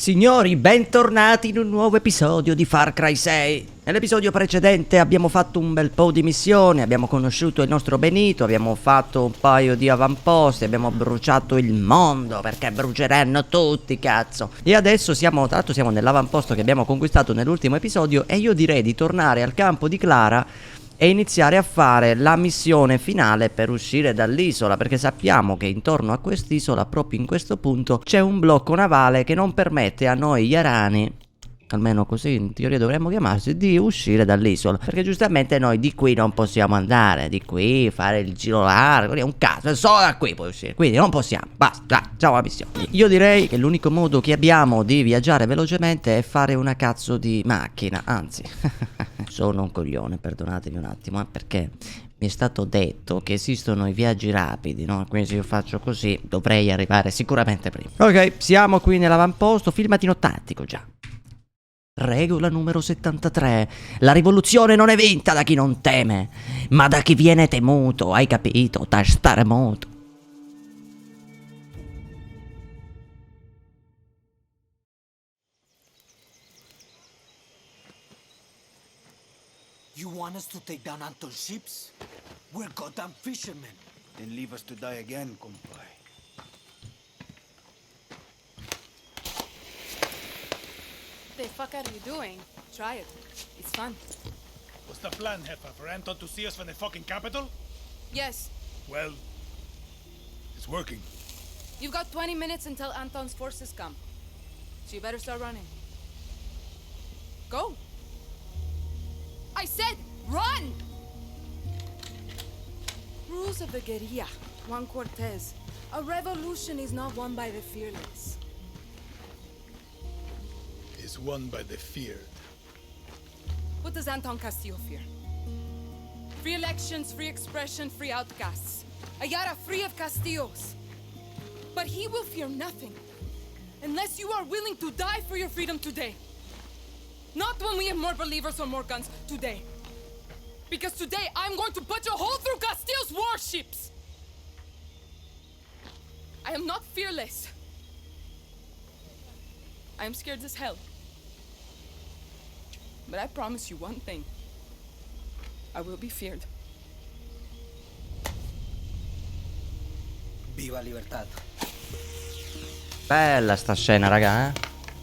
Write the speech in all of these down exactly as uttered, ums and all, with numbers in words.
Signori, bentornati in un nuovo episodio di Far Cry sei. Nell'episodio precedente abbiamo fatto un bel po' di missioni, abbiamo conosciuto il nostro Benito, abbiamo fatto un paio di avamposti, abbiamo bruciato il mondo, perché bruceranno tutti, cazzo. E adesso siamo, tra l'altro siamo nell'avamposto che abbiamo conquistato nell'ultimo episodio e io direi di tornare al campo di Clara e iniziare a fare la missione finale per uscire dall'isola, perché sappiamo che intorno a quest'isola, proprio in questo punto, c'è un blocco navale che non permette a noi Yarani, almeno così in teoria dovremmo chiamarsi, di uscire dall'isola, perché giustamente noi di qui non possiamo andare, di qui fare il giro largo, è un caso, è solo da qui puoi uscire, quindi non possiamo, basta, dai, facciamo la missione. Io direi che l'unico modo che abbiamo di viaggiare velocemente è fare una cazzo di macchina, anzi, sono un coglione, perdonatemi un attimo, eh, perché mi è stato detto che esistono i viaggi rapidi, no? Quindi se io faccio così dovrei arrivare sicuramente prima. Ok, siamo qui nell'avamposto, filmatino tattico già. Regola numero settantatré. La rivoluzione non è vinta da chi non teme, ma da chi viene temuto, hai capito? Tastaremoto. You want us to take down Anton's ships? We're goddamn fishermen. Then leave us to die again, compadre. The fuck are you doing? Try it. It's fun. What's the plan, Heffa? For Anton to see us from the fucking capital? Yes. Well, it's working. You've got twenty minutes until Anton's forces come. So you better start running. Go! I said run! Rules of the guerrilla, Juan Cortez. A revolution is not won by the fearless. It's won by the feared. What does Anton Castillo fear? Free elections, free expression, free outcasts. A Yara free of Castillos. But he will fear nothing unless you are willing to die for your freedom today. Not when we have more believers or more guns, today. Because today I'm going to punch a hole through Castillo's warships. I am not fearless. I am scared as hell. But I promise you one thing. I will be feared. Viva libertad. Bella sta scena, raga, eh?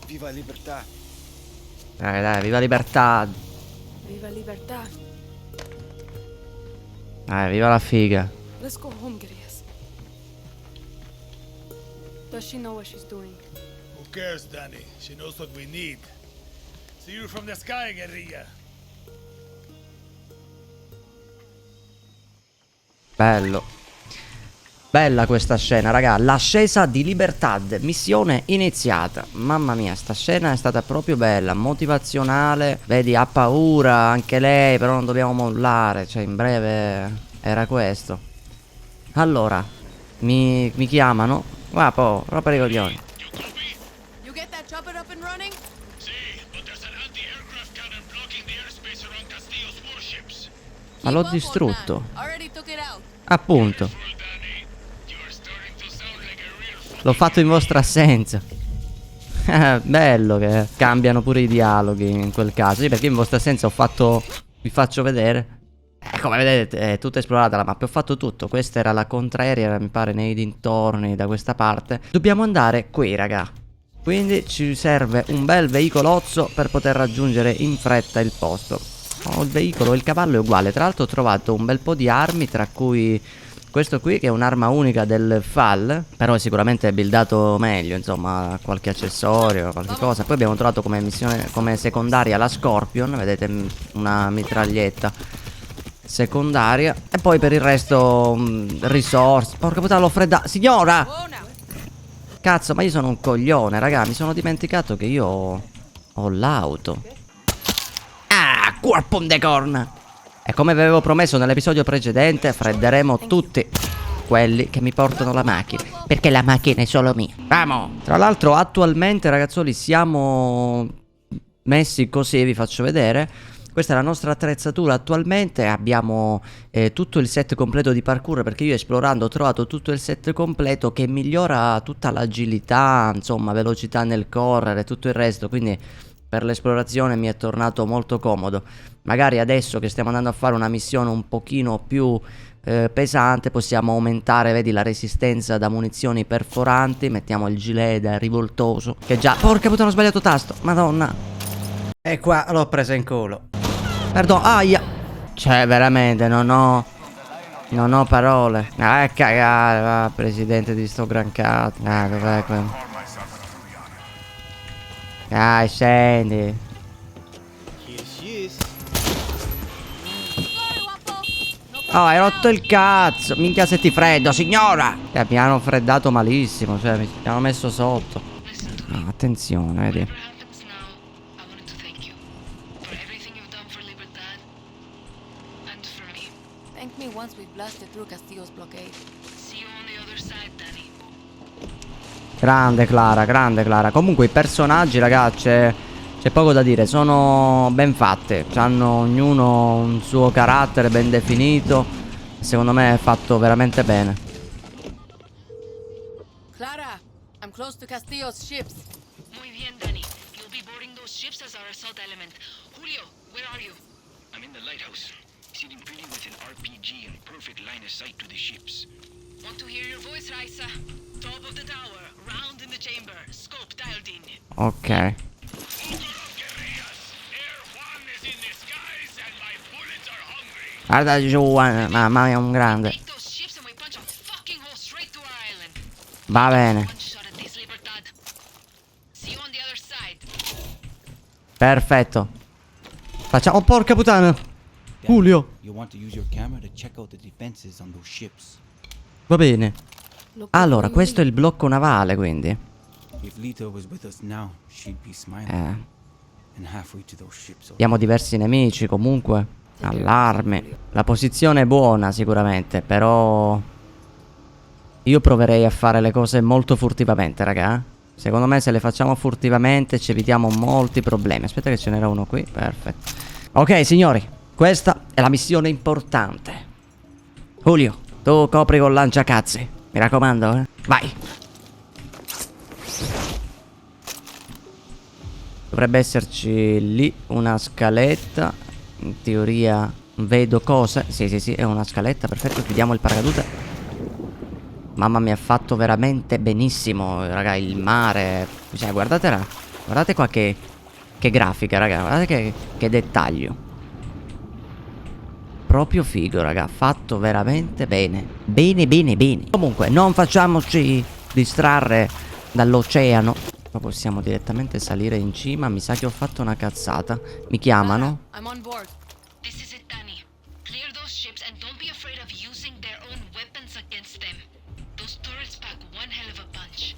Viva libertà. Dai, dai, viva libertà. Viva libertà. Dai, viva la figa. Let's go home, Grias. Does she know what she's doing? Who cares, Danny? She knows what we need. See you from the sky, guerrilla. Bello. Bella questa scena, raga. L'ascesa di Libertad, missione iniziata. Mamma mia, sta scena è stata proprio bella, motivazionale. Vedi, ha paura anche lei, però non dobbiamo mollare. Cioè, in breve era questo. Allora, mi, mi chiamano. Va po', rompere i coglioni. You get that chopper up and running? Sì, but there's an anti-aircraft cannon blocking the airspace around Castillo's warships. Ma l'ho distrutto. Appunto. L'ho fatto in vostra assenza. Bello che cambiano pure i dialoghi in quel caso. Sì, perché in vostra assenza ho fatto. Vi faccio vedere. Eh, come vedete, è tutta esplorata la mappa. Ho fatto tutto. Questa era la contraerea, mi pare, nei dintorni, da questa parte. Dobbiamo andare qui, raga. Quindi ci serve un bel veicolozzo per poter raggiungere in fretta il posto. Oh, il veicolo, il cavallo è uguale. Tra l'altro ho trovato un bel po' di armi, tra cui questo qui che è un'arma unica del fal, però è sicuramente buildato meglio, insomma, qualche accessorio, qualche cosa. Poi abbiamo trovato come missione, come secondaria la Scorpion, vedete, m-, una mitraglietta secondaria. E poi per il resto, mm, risorse. Porca puttana, l'ho fredda. Signora! Cazzo, ma io sono un coglione, raga, mi sono dimenticato che io ho, ho l'auto. Ah, cuerpo de corna! E come vi avevo promesso nell'episodio precedente, fredderemo tutti quelli che mi portano la macchina, perché la macchina è solo mia. Vamo! Tra l'altro, attualmente, ragazzoli, siamo messi così, vi faccio vedere. Questa è la nostra attrezzatura attualmente, abbiamo, eh, tutto il set completo di parkour, perché io esplorando ho trovato tutto il set completo che migliora tutta l'agilità, insomma, velocità nel correre e tutto il resto, quindi per l'esplorazione mi è tornato molto comodo. Magari adesso che stiamo andando a fare una missione un pochino più, eh, pesante, possiamo aumentare, vedi, la resistenza da munizioni perforanti, mettiamo il gilet da rivoltoso, che già, porca puttana, ho sbagliato tasto, madonna. E qua l'ho presa in culo. Perdon, aia. Cioè, veramente, non ho, non ho parole. Ah, è cagare, va, presidente di sto gran cazzo. Ah, dov'è quello? Dai, scendi. Oh, hai rotto il cazzo. Minchia, se ti freddo, signora. Eh, mi hanno freddato malissimo, cioè, mi, mi hanno messo sotto. Ah, attenzione, vedi. Thank me once we've blasted through Castillo's blockade. See you on the other side, Danny. Grande Clara, grande Clara. Comunque i personaggi, ragazzi, c'è, c'è poco da dire, sono ben fatti, hanno ognuno un suo carattere ben definito. Secondo me è fatto veramente bene. Clara, I'm close to Castillo's ships. Muy bien, Danny. You'll be boarding those ships as our assault element. Julio, where are you? I'm in the lighthouse, sitting pretty with an R P G and perfect line of sight to the ships. Want to hear your voice, Raisa? Top of the tower, round in the chamber, scope dialed in. Ok. Guarda giù, eh, mamma mia, un grande. Take those ships and we punch a fucking hole straight to our island. Va bene. One shot at this, Libertad. See you on the other side. Perfetto. Facciamo, oh, porca puttana. Julio. You want to use your camera to check out the defenses on those ships. Va bene. Allora, questo è il blocco navale, quindi. If Lita was with us now, she'd be smiling. Eh. And halfway to those ships. Abbiamo diversi nemici, comunque. Allarme. La posizione è buona, sicuramente, però io proverei a fare le cose molto furtivamente, raga. Secondo me, se le facciamo furtivamente, ci evitiamo molti problemi. Aspetta che ce n'era uno qui. Perfetto. Ok, signori, questa è la missione importante. Julio, tu copri col lanciacazzi. Mi raccomando, eh. Vai. Dovrebbe esserci lì una scaletta. In teoria vedo cose. Sì, sì, sì, è una scaletta. Perfetto, chiudiamo il paracadute. Mamma mia, ha fatto veramente benissimo, raga, il mare. Cioè, guardate là. Guardate qua che, che grafica, raga. Guardate che, che dettaglio. Proprio figo, raga. Fatto veramente bene. Bene, bene, bene. Comunque, non facciamoci distrarre dall'oceano. Ma possiamo direttamente salire in cima. Mi sa che ho fatto una cazzata. Mi chiamano. I'm on board. This is it, Danny. Clear those ships and don't be afraid of using their own weapons against them. Those turrets pack one hell of a punch.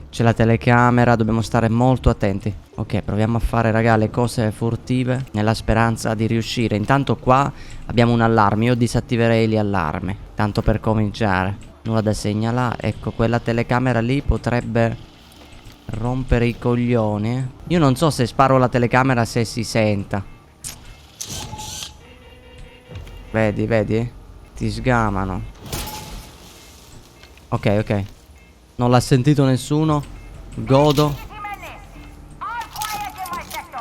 C'è la telecamera, dobbiamo stare molto attenti. Ok, proviamo a fare, raga, le cose furtive nella speranza di riuscire. Intanto qua abbiamo un allarme, io disattiverei gli allarmi, tanto per cominciare. Nulla da segnalare. Ecco, quella telecamera lì potrebbe rompere i coglioni. Io non so se sparo la telecamera se si senta. Vedi, vedi? Ti sgamano. Ok, ok. Non l'ha sentito nessuno. Godo.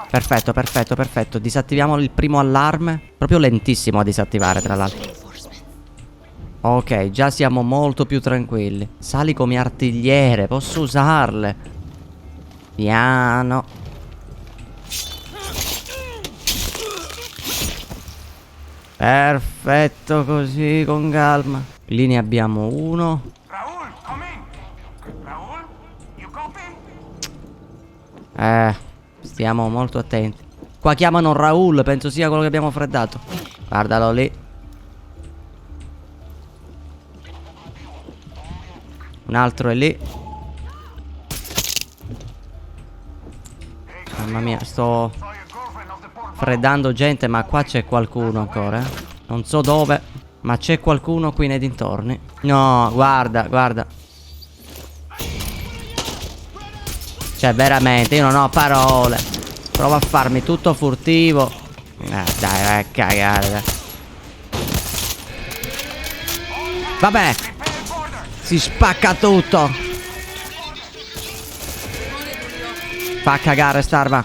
Perfetto, perfetto, perfetto. Disattiviamo il primo allarme. Proprio lentissimo a disattivare, tra l'altro. Ok, già siamo molto più tranquilli. Sali come artigliere, posso usarle. Piano. Perfetto, così, con calma. Lì ne abbiamo uno. Raul, come in? Raul, you copy? Eh, stiamo molto attenti. Qua chiamano Raul, penso sia quello che abbiamo freddato. Guardalo lì. Un altro è lì. Mamma mia, sto freddando gente, ma qua c'è qualcuno ancora, eh. Non so dove, ma c'è qualcuno qui nei dintorni. No, guarda, guarda. Cioè, veramente, io non ho parole. Prova a farmi tutto furtivo. Ah, dai, vai a cagare, dai. Vabbè. Si spacca tutto. Fa cagare, starva.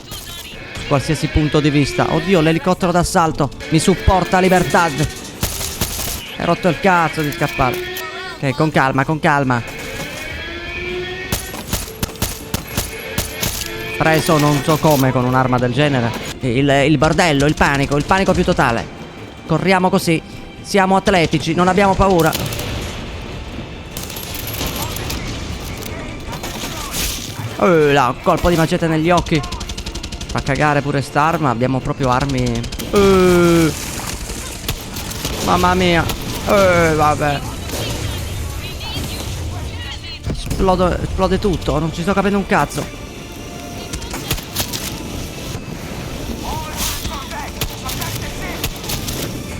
Qualsiasi punto di vista. Oddio, l'elicottero d'assalto. Mi supporta, Libertad. Hai rotto il cazzo di scappare. Ok, con calma, con calma. Preso non so come con un'arma del genere. Il, il bordello, il panico, il panico più totale. Corriamo così. Siamo atletici, non abbiamo paura. Eh, là, colpo di macete negli occhi. Fa cagare pure st'arma, abbiamo proprio armi. Eh. Mamma mia. Eh, vabbè. Esplodo, esplode tutto, non ci sto capendo un cazzo.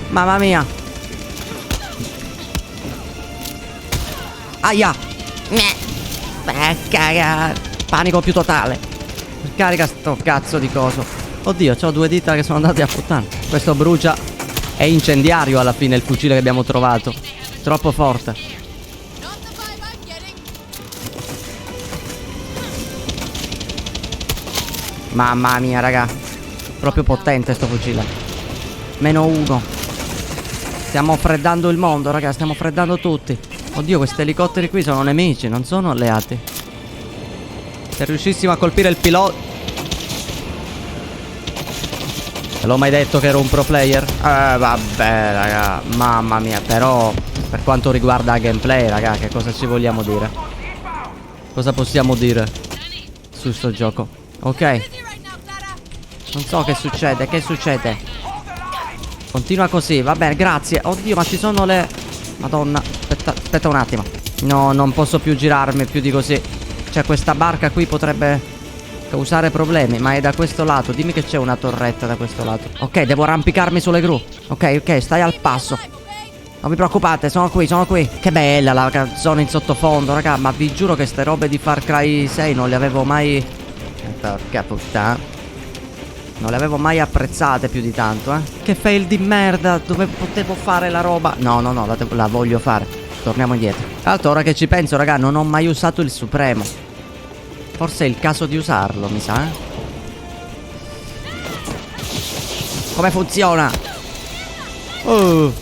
Mamma mia. Aia. Meh. Eh, caga. Panico più totale. Carica sto cazzo di coso. Oddio, c'ho due dita che sono andate a puttana. Questo brucia. È incendiario alla fine il fucile che abbiamo trovato. Troppo forte. Mamma mia, raga. Proprio potente sto fucile. Meno uno. Stiamo freddando il mondo, raga. Stiamo freddando tutti. Oddio, questi elicotteri qui sono nemici, non sono alleati. Se riuscissimo a colpire il pilota. Te l'ho mai detto che ero un pro player? Eh, vabbè, raga. Mamma mia, però per quanto riguarda la gameplay, raga, che cosa ci vogliamo dire? Cosa possiamo dire su sto gioco? Ok. Non so che succede, che succede? Continua così, va bene, grazie. Oddio, ma ci sono le... Madonna, aspetta, aspetta un attimo. No, non posso più girarmi più di così. Cioè, questa barca qui potrebbe causare problemi, ma è da questo lato. Dimmi che c'è una torretta da questo lato. Ok, devo arrampicarmi sulle gru. Ok, ok, stai al passo. Non vi preoccupate, sono qui, sono qui. Che bella la canzone in sottofondo, raga. Ma vi giuro che ste robe di Far Cry sei non le avevo mai... Eh, porca puttana. Non le avevo mai apprezzate più di tanto, eh. Che fail di merda, dove potevo fare la roba. No, no, no, la, te- la voglio fare. Torniamo indietro. Tra l'altro, ora che ci penso, raga, non ho mai usato il supremo. Forse è il caso di usarlo, mi sa, eh. Come funziona? Oh.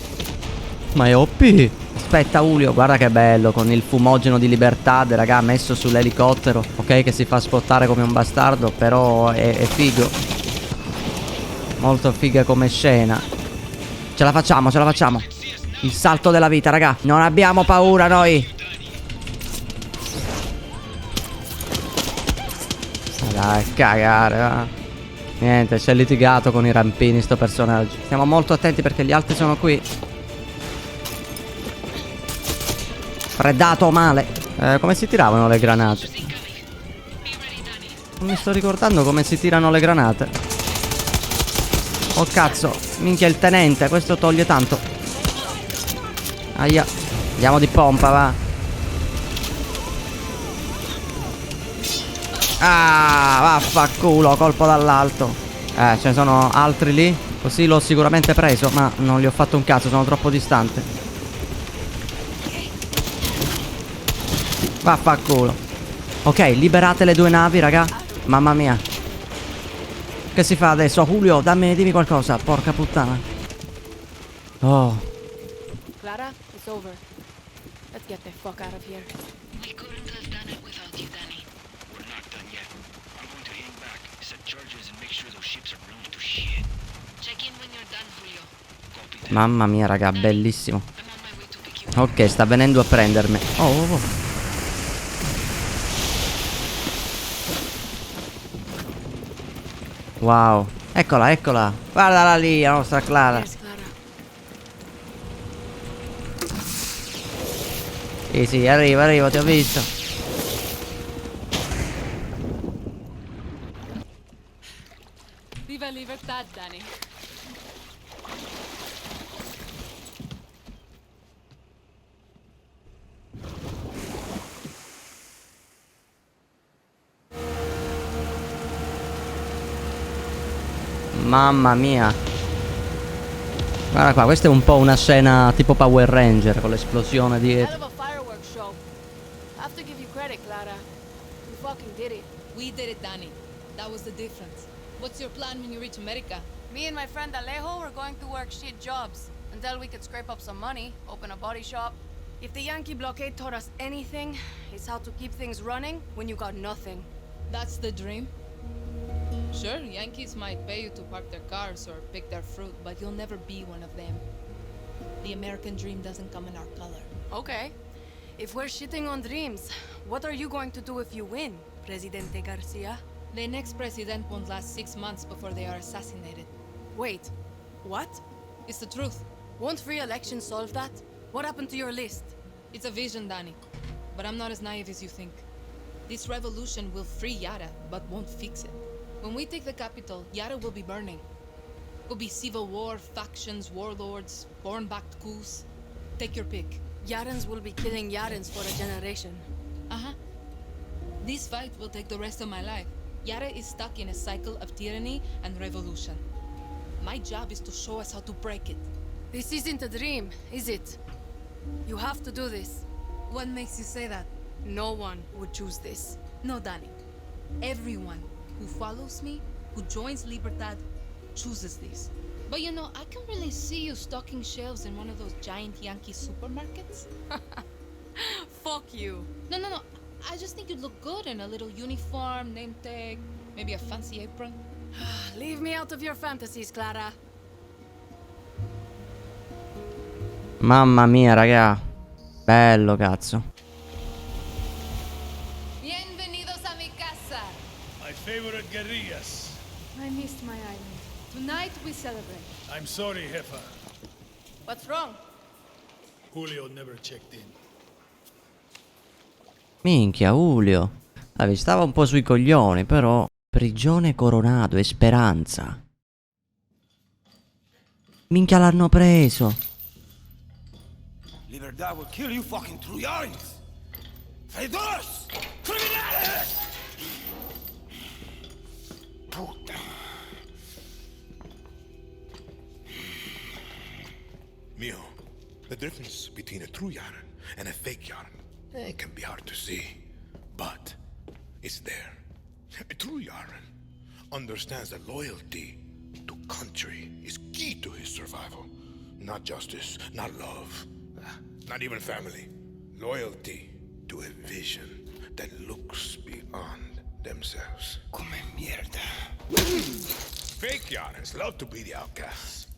Ma è O P. Aspetta, Julio, guarda che bello, con il fumogeno di Libertad, raga, messo sull'elicottero, ok, che si fa spottare come un bastardo, però è, è figo. Molto figa come scena. Ce la facciamo, ce la facciamo. Il salto della vita, raga. Non abbiamo paura noi. Dai, cagare, va. Niente, si è litigato con i rampini sto personaggio. Stiamo molto attenti perché gli altri sono qui. Freddato male. Eh, come si tiravano le granate? Non mi sto ricordando come si tirano le granate. Oh cazzo, minchia il tenente, questo toglie tanto. Aia, andiamo di pompa, va. Ah, vaffanculo, colpo dall'alto. Eh, ce ne sono altri lì. Così l'ho sicuramente preso, ma non gli ho fatto un cazzo, sono troppo distante. Vaffanculo. Ok, liberate le due navi, raga. Mamma mia. Che si fa adesso? Julio, dammi, dimmi qualcosa. Porca puttana. Oh. Clara, it's over. Let's get the fuck out of here. We couldn't have done it without you, Danny. We're not done yet. I'm going to hang back, set charges, and make sure those ships are blown to shit. Check in when you're done, Julio. Mamma mia, raga, bellissimo. Ok, sta venendo a prendermi. Oh, oh, oh. Wow. Eccola, eccola. Guardala lì, la nostra Clara. Yes, Clara. Sì, sì, arrivo, arrivo, ti ho visto. Viva libertà, Danny. Mamma mia. Guarda qua, questa è un po' una scena tipo Power Ranger con l'esplosione Hell dietro. Of a fireworks show. I have to give you credit, Clara. You fucking did it. We did it, Danny. That was the difference. What's your plan when you reach America? Me and my friend Alejo were going to work shit jobs until we could scrape up some money, open a body shop. If the Yankee blockade taught us anything, it's how to keep things running when you got nothing. That's the dream? Sure, Yankees might pay you to park their cars or pick their fruit, but you'll never be one of them. The American dream doesn't come in our color. Okay. If we're shitting on dreams, what are you going to do if you win, Presidente Garcia? The next president won't last six months before they are assassinated. Wait, what? It's the truth. Won't free election solve that? What happened to your list? It's a vision, Danny. But I'm not as naive as you think. This revolution will free Yara, but won't fix it. When we take the capital, Yara will be burning. Will be civil war, factions, warlords, born backed coups. Take your pick. Yarans will be killing Yarans for a generation. Uh huh. This fight will take the rest of my life. Yara is stuck in a cycle of tyranny and revolution. My job is to show us how to break it. This isn't a dream, is it? You have to do this. What makes you say that? No one would choose this. No, Danny. Everyone who follows me, who joins Libertad, chooses this. But you know, I can really see you stocking shelves in one of those giant Yankee supermarkets. Fuck you. No, no, no. I just think you'd look good in a little uniform, name tag, maybe a fancy apron. Leave me out of your fantasies, Clara. Mamma mia, raga. Bello, cazzo. Bienvenidos a mi casa. My favorite guerrillas. I missed my island. Tonight we celebrate. I'm sorry, Jefa. What's wrong? Julio never checked in. Minchia, Julio. Vabbè, stava un po' sui coglioni, però. Prigione Coronado e Speranza. Minchia, l'hanno preso. Libertad will kill you fucking Truyarins! Traidores! Criminales! Puta. Mijo, the difference between a true Yaran and a fake Yaran, eh, it can be hard to see, but it's there. A true Yaran understands that loyalty to country is key to his survival. Not justice, not love, not even family. Loyalty to a vision that looks beyond themselves. Come mierda. Fake Yarans love to be the outcasts.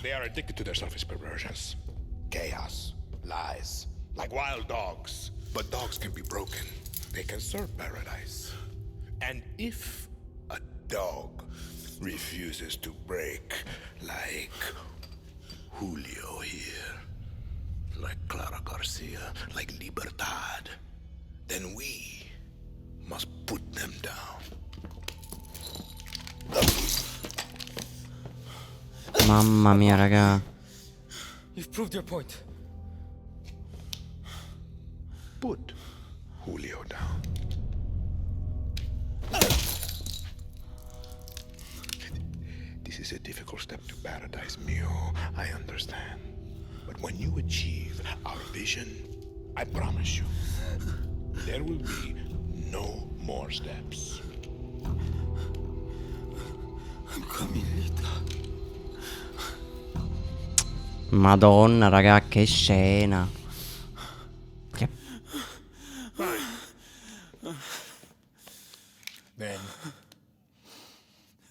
They are addicted to their selfish perversions. Chaos, lies, like wild dogs. But dogs can be broken. They can serve paradise. And if a dog refuses to break, like Julio here, like Clara Garcia, like Libertad, then we must put them down. Mamma mia, raga. You've proved your point. Put Julio down. This is a difficult step to paradise, Mio. I understand. But when you achieve our vision, I promise you, there will be no more steps. I'm coming, Lita. Madonna, raga, che scena. Che Then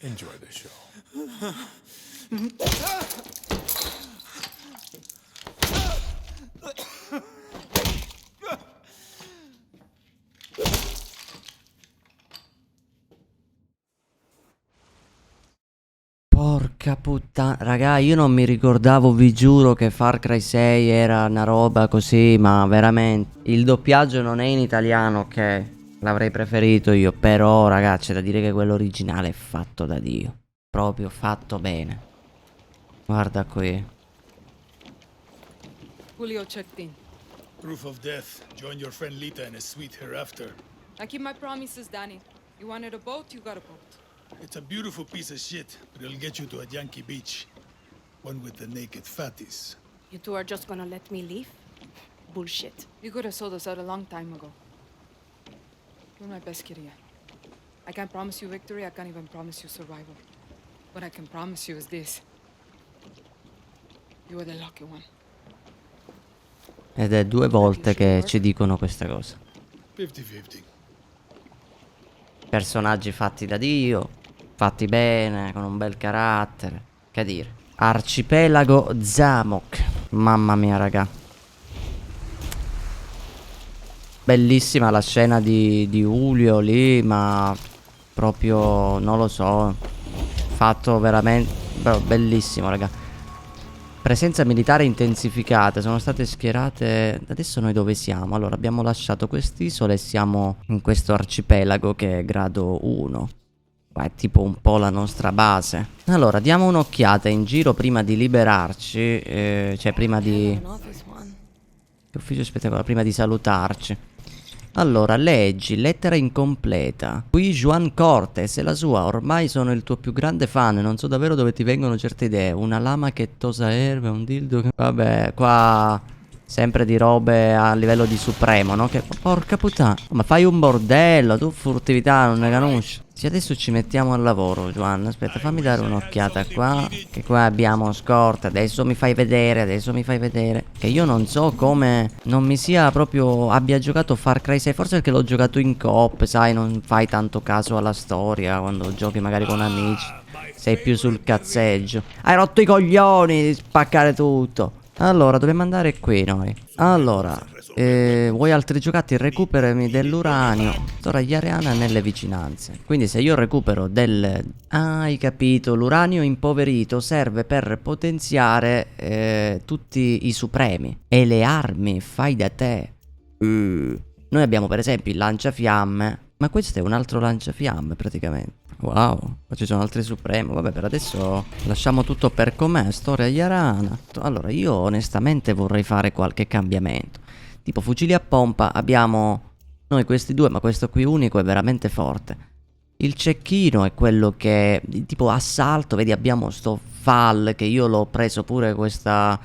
enjoy the show. Porca puttana, raga, io non mi ricordavo, vi giuro, che Far Cry sei era una roba così, ma veramente. Il doppiaggio non è in italiano, ok, l'avrei preferito io, però, raga, c'è da dire che quello originale è fatto da Dio. Proprio fatto bene. Guarda qui. Julio checked in. Proof of death. Join your friend Lita in a suite hereafter. I keep my promises, Danny. You wanted a boat, you got a boat. It's a beautiful piece of shit, but it'll get you to a Yankee beach. One with the naked fatties. You two are just gonna let me leave? Bullshit. You could have sold us out a long time ago. You're my best kid yet. I can't promise you victory, I can't even promise you survival. What I can promise you is this. You were the lucky one. Ed è due volte che ci dicono questa cosa. fifty fifty. Personaggi fatti da Dio, fatti bene, con un bel carattere. Che dire. Arcipelago Zamok. Mamma mia, raga. Bellissima la scena di, di Julio lì, ma proprio, non lo so, fatto veramente, però bellissimo, raga. Presenza militare intensificata, sono state schierate. Adesso noi dove siamo? Allora, abbiamo lasciato quest'isola e siamo in questo arcipelago che è grado uno. Qua è tipo un po' la nostra base. Allora, diamo un'occhiata in giro prima di liberarci, eh, cioè prima di... Che ufficio spettacolare, prima di salutarci. Allora, leggi, lettera incompleta. Qui Juan Cortes e la sua, ormai sono il tuo più grande fan, non so davvero dove ti vengono certe idee. Una lama che tosa erba, un dildo che... Vabbè, qua sempre di robe a livello di supremo, no? Che porca puttana, ma fai un bordello, tu furtività non ne conosci. Se adesso ci mettiamo al lavoro, Juan, aspetta, fammi dare un'occhiata qua, che qua abbiamo scorta, adesso mi fai vedere, adesso mi fai vedere, che io non so come non mi sia proprio, abbia giocato Far Cry sei, forse perché l'ho giocato in coop, sai, non fai tanto caso alla storia quando giochi magari con amici, sei più sul cazzeggio. Hai rotto i coglioni di spaccare tutto. Allora, dobbiamo andare qui noi. Allora, eh, vuoi altri giocattoli? Recuperami dell'uranio. Tora Yariana nelle vicinanze. Quindi se io recupero del... Ah, hai capito, l'uranio impoverito serve per potenziare eh, tutti i supremi. E le armi, fai da te. Uh. Noi abbiamo per esempio il lanciafiamme. Ma questo è un altro lanciafiamme praticamente. Wow, ma ci sono altri supremo. Vabbè, per adesso lasciamo tutto per com'è. Storia Yarana. Allora, io onestamente vorrei fare qualche cambiamento. Tipo fucili a pompa abbiamo noi questi due, ma questo qui unico è veramente forte. Il cecchino è quello che, tipo assalto, vedi abbiamo sto fal che io l'ho preso pure questa,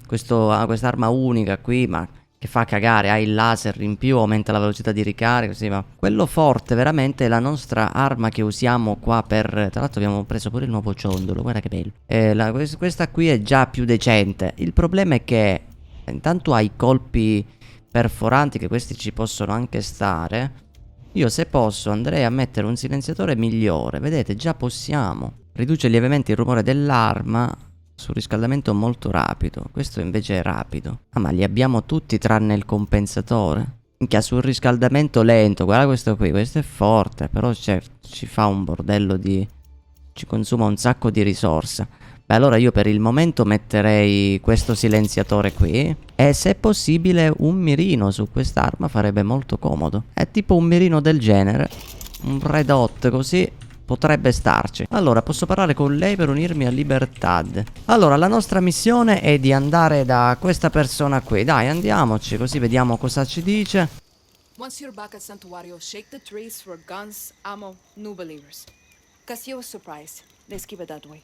questo, ah, quest'arma unica qui, ma che fa cagare, ha il laser in più, aumenta la velocità di ricarica, così va. Quello forte veramente è la nostra arma che usiamo qua per... Tra l'altro abbiamo preso pure il nuovo ciondolo, guarda che bello. Eh, la, questa qui è già più decente. Il problema è che intanto ha i colpi perforanti, che questi ci possono anche stare. Io se posso andrei a mettere un silenziatore migliore, vedete, già possiamo. Riduce lievemente il rumore dell'arma. Surriscaldamento molto rapido. Questo invece è rapido. Ah, ma li abbiamo tutti tranne il compensatore. Minchia, surriscaldamento lento. Guarda questo qui. Questo è forte. Però cioè, ci fa un bordello di... Ci consuma un sacco di risorse. Beh, allora io per il momento metterei questo silenziatore qui. E se possibile un mirino su quest'arma farebbe molto comodo. È tipo un mirino del genere. Un red hot così. Potrebbe starci. Allora, posso parlare con lei per unirmi a Libertad. Allora, la nostra missione è di andare da questa persona qui. Dai, andiamoci, così vediamo cosa ci dice. Once you're back at Santuario, shake the trees for guns, ammo, new believers. Castillo was surprised. Let's keep it that way.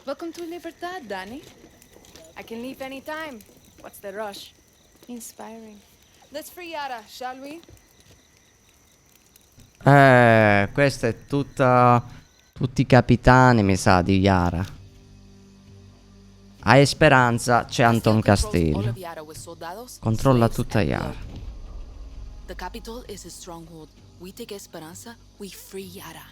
Welcome to Libertad, Danny. I can leave anytime. What's the rush? Inspiring. Let's free Yara, shall we? Eh, questa è tutta... Tutti i capitani, mi sa, di Yara. A Esperanza c'è Anton Castillo. Controlla tutta Yara. The capital is his stronghold. We take Esperanza, we free Yara.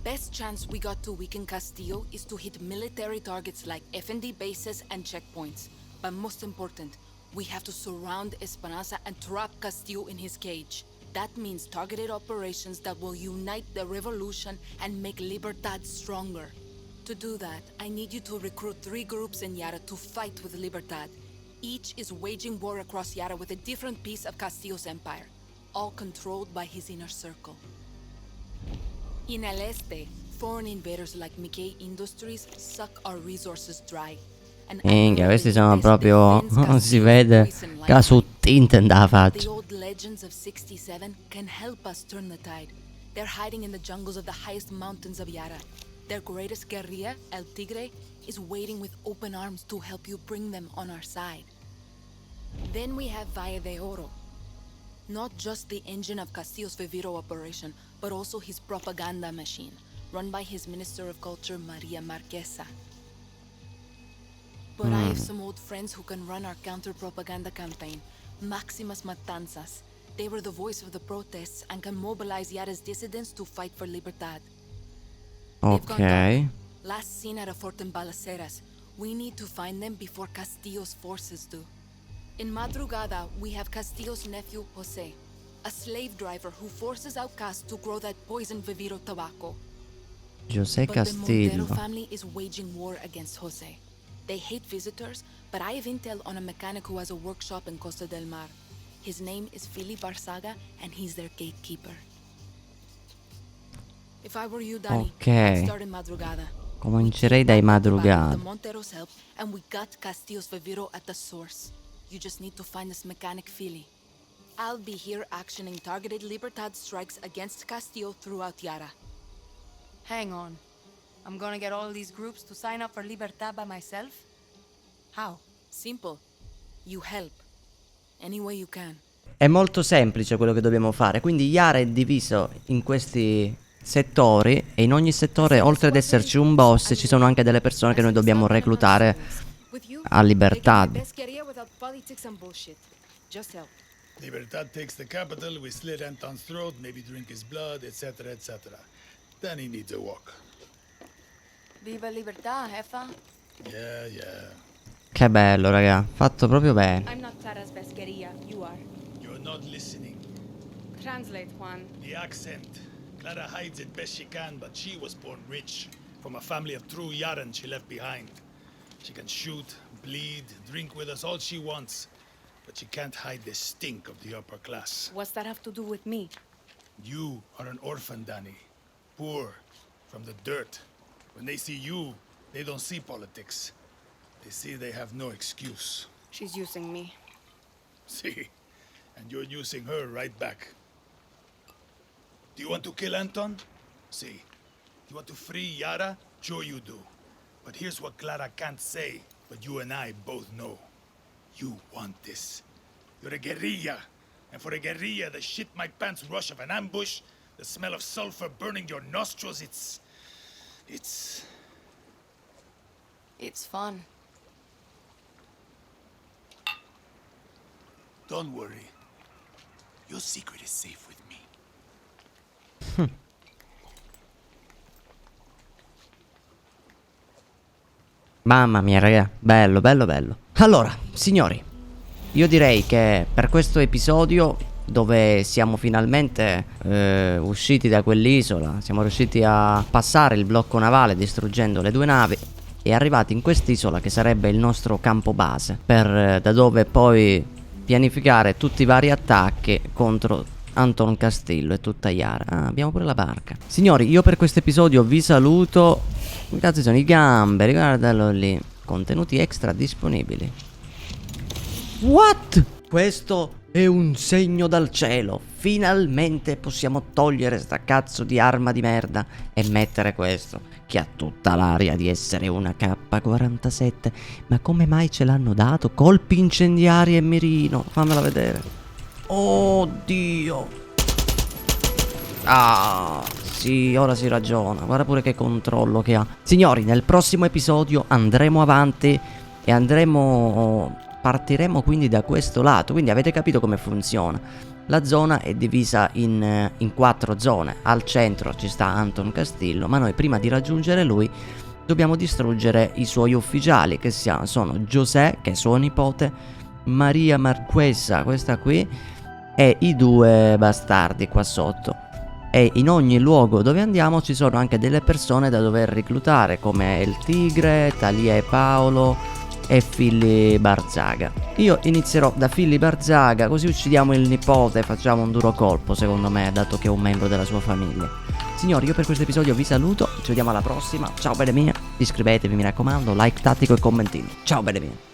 Best chance we got to weaken Castillo is to hit military targets like F N D bases and checkpoints. But most important, we have to surround Esperanza and trap Castillo in his cage. That means targeted operations that will unite the revolution and make Libertad stronger. To do that, I need you to recruit three groups in Yara to fight with Libertad. Each is waging war across Yara with a different piece of Castillo's empire, all controlled by his inner circle. In El Este, foreign invaders like McKay Industries suck our resources dry. Minchia, questi sono proprio... si vede che ha su tinte in da faccia. The old legends of sixty-seven can help us turn the tide. They're hiding in the jungles of the highest mountains of Yara. Their greatest guerrilla, El Tigre, is waiting with open arms to help you bring them on our side. Then we have Valle de Oro. Not just the engine of Castillo's Viviro operation, but also his propaganda machine, run by his Minister of Culture, Maria Marquesa. But I have some old friends who can run our counter-propaganda campaign, Maximus Matanzas. They were the voice of the protests and can mobilize Yara's dissidents to fight for Libertad. They've gone dark. Last seen at a fort in Balaceras. We need to find them before Castillo's forces do. In Madrugada, we have Castillo's nephew, Jose, a slave driver who forces outcasts to grow that poison Viviro tobacco. José Castillo. But the Montero family is waging war against Jose. They hate visitors, but I have intel on a mechanic who has a workshop in Costa del Mar. His name is Fili Barzaga, and he's their gatekeeper. If I were you, Dani, I'd start in Madrugada. Comincerei dai Madrugada. We take back Libertad with the Montero's help, and we gut Castillo's Viviro at the source. You just need to find this mechanic Fili. I'll be here actioning targeted Libertad strikes against Castillo throughout Yara. Hang on. I'm gonna get all these groups to sign up for Libertad by myself? How? Simple. You help. Any way you can. È molto semplice quello che dobbiamo fare, quindi Yara è diviso in questi settori e in ogni settore, oltre ad esserci un boss, ci sono anche delle persone che noi dobbiamo reclutare a Libertad. Libertad takes the capital, we slit Anton's throat, maybe drink his blood, et cetera, et cetera. Danny needs a walk. Viva Libertà, Hefa! Yeah, yeah. Che bello, raga. Fatto proprio bene. I'm not Clara's best guerrilla, you are. You're not listening. Translate, Juan. The accent. Clara hides it best she can, but she was born rich, from a family of true Yaran she left behind. She can shoot, bleed, drink with us all she wants, but she can't hide the stink of the upper class. What's that have to do with me? You are an orphan, Danny. Poor, from the dirt. When they see you, they don't see politics. They see they have no excuse. She's using me. See, and you're using her right back. Do you want to kill Anton? See. Do you want to free Yara? Sure you do. But here's what Clara can't say, but you and I both know. You want this. You're a guerrilla. And for a guerrilla, the shit my pants rush of an ambush, the smell of sulfur burning your nostrils, it's. It's. It's fun. Don't worry. Your secret is safe with me. Mamma mia, raga, bello, bello, bello. Allora, signori, io direi che per questo episodio, dove siamo finalmente, eh, usciti da quell'isola, siamo riusciti a passare il blocco navale distruggendo le due navi e arrivati in quest'isola che sarebbe il nostro campo base, per, eh, da dove poi pianificare tutti i vari attacchi contro Anton Castillo e tutta Yara. Ah, abbiamo pure la barca. Signori, io per questo episodio vi saluto. Grazie, sono i gamberi, guardalo lì. Contenuti extra disponibili. What? Questo è un segno dal cielo. Finalmente possiamo togliere sta cazzo di arma di merda e mettere questo, che ha tutta l'aria di essere una K quarantasette. Ma come mai ce l'hanno dato? Colpi incendiari e mirino. Fammela vedere. Oddio. Ah, sì, ora si ragiona. Guarda pure che controllo che ha. Signori, nel prossimo episodio andremo avanti e andremo, partiremo quindi da questo lato. Quindi avete capito come funziona. La zona è divisa in, in quattro zone. Al centro ci sta Anton Castillo, ma noi, prima di raggiungere lui, dobbiamo distruggere i suoi ufficiali, che sia-, sono José, che è suo nipote, Maria Marquesa, questa qui, e i due bastardi qua sotto. E in ogni luogo dove andiamo ci sono anche delle persone da dover reclutare, come il Tigre, Talia e Paolo e Filli Barzaga. Io inizierò da Filli Barzaga, così uccidiamo il nipote e facciamo un duro colpo, secondo me, dato che è un membro della sua famiglia. Signori, io per questo episodio vi saluto, ci vediamo alla prossima. Ciao, belle mie, iscrivetevi, mi raccomando, like tattico e commentino. Ciao, belle mie.